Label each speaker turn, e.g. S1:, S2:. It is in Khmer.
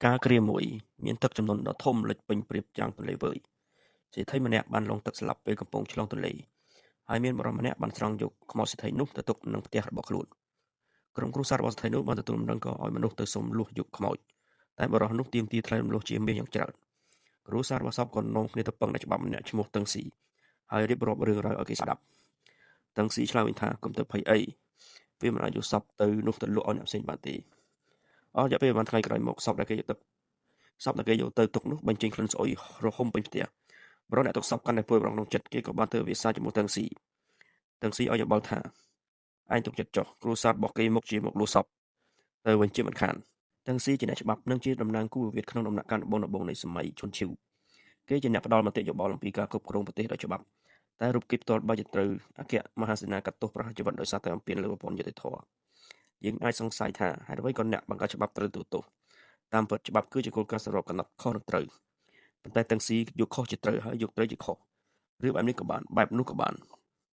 S1: កាលគ្រាមួយ មានទឹកជំនន់ដ៏ធំលិចពេញព្រាបច្រាំងទន្លេវើយ សេដ្ឋីម្នាក់បានលង់ទឹកស្លាប់ពេលកំពុងឆ្លងទន្លេ ហើយមានបុរសម្នាក់បានស្រង់យកខ្មោចសេដ្ឋីនោះទៅទុកនឹងផ្ទះរបស់ខ្លួន ក្រុមគ្រួសាររបស់សេដ្ឋីនោះបានទទួលដំណឹងក៏ឲ្យមនុស្សទៅសុំលួសយកខ្មោច តែបុរសនោះទាមទារថ្លៃរំលោះជាមាសយ៉ាងច្រើន គ្រួសាររបស់សពក៏នាំគ្នាទៅពឹងអ្នកច្បាប់ម្នាក់ឈ្មោះតឹងស៊ី ហើយរៀបរាប់រឿងរ៉ាវឲ្យគេស្ដាប់ តឹងស៊ីឆ្លើយវិញថាកុំទៅភ័យអី វាមិនអាចយកសពទៅនោះទៅលក់ឲ្យអ្នកផ្សេងបានទេ អស់រយៈពេលប្រហែលថ្ងៃក្រោយមកសពដែលគេយកទៅសពដែលគេយកទៅទុកនោះបញ្ចេញក្លិនស្អុយរហុំពេញផ្ទះ បុរសអ្នកទុកសពកាន់តែព្រួយបារម្ភក្នុងចិត្តគេក៏បានធ្វើវិសាជាមួយតឹងស៊ីតឹងស៊ីឲ្យយោបល់ថាឯងទុកចិត្តចុះគ្រួសាររបស់គេមុខជាមកលួសសពទៅវិញជាមិនខានតឹងស៊ីជាអ្នកច្បាប់និងជាតំណាងគូវិវាទក្នុងដំណាក់កាលដំបូងៗនៃសម័យឈុនឈីវគេជាអ្នកផ្ដល់មតិយោបល់អំពីការគ្រប់គ្រងប្រទេសដោយច្បាប់តែរូបគេផ្ទាល់បែរជាត្រូវអគ្គមហាសេនាកាត់ទោសប្រហារជីវិតដោយសារតែអំពានលើប្រព័ន្ធយុត្តិធម៌យើងអាចសង្ស័យថាហេតុអ្វីក៏អ្នកបង្កើតច្បាប់ត្រូវទទួលទោសតាមពិតច្បាប់គឺជាគោលការណ៍សម្រាប់កំណត់ខុសនិងត្រូវប៉ុន្តែតឹងស៊ីយកខុសជាត្រូវហើយយកត្រូវជាខុសឬបែបនេះក៏បានបែបនោះក៏បាន។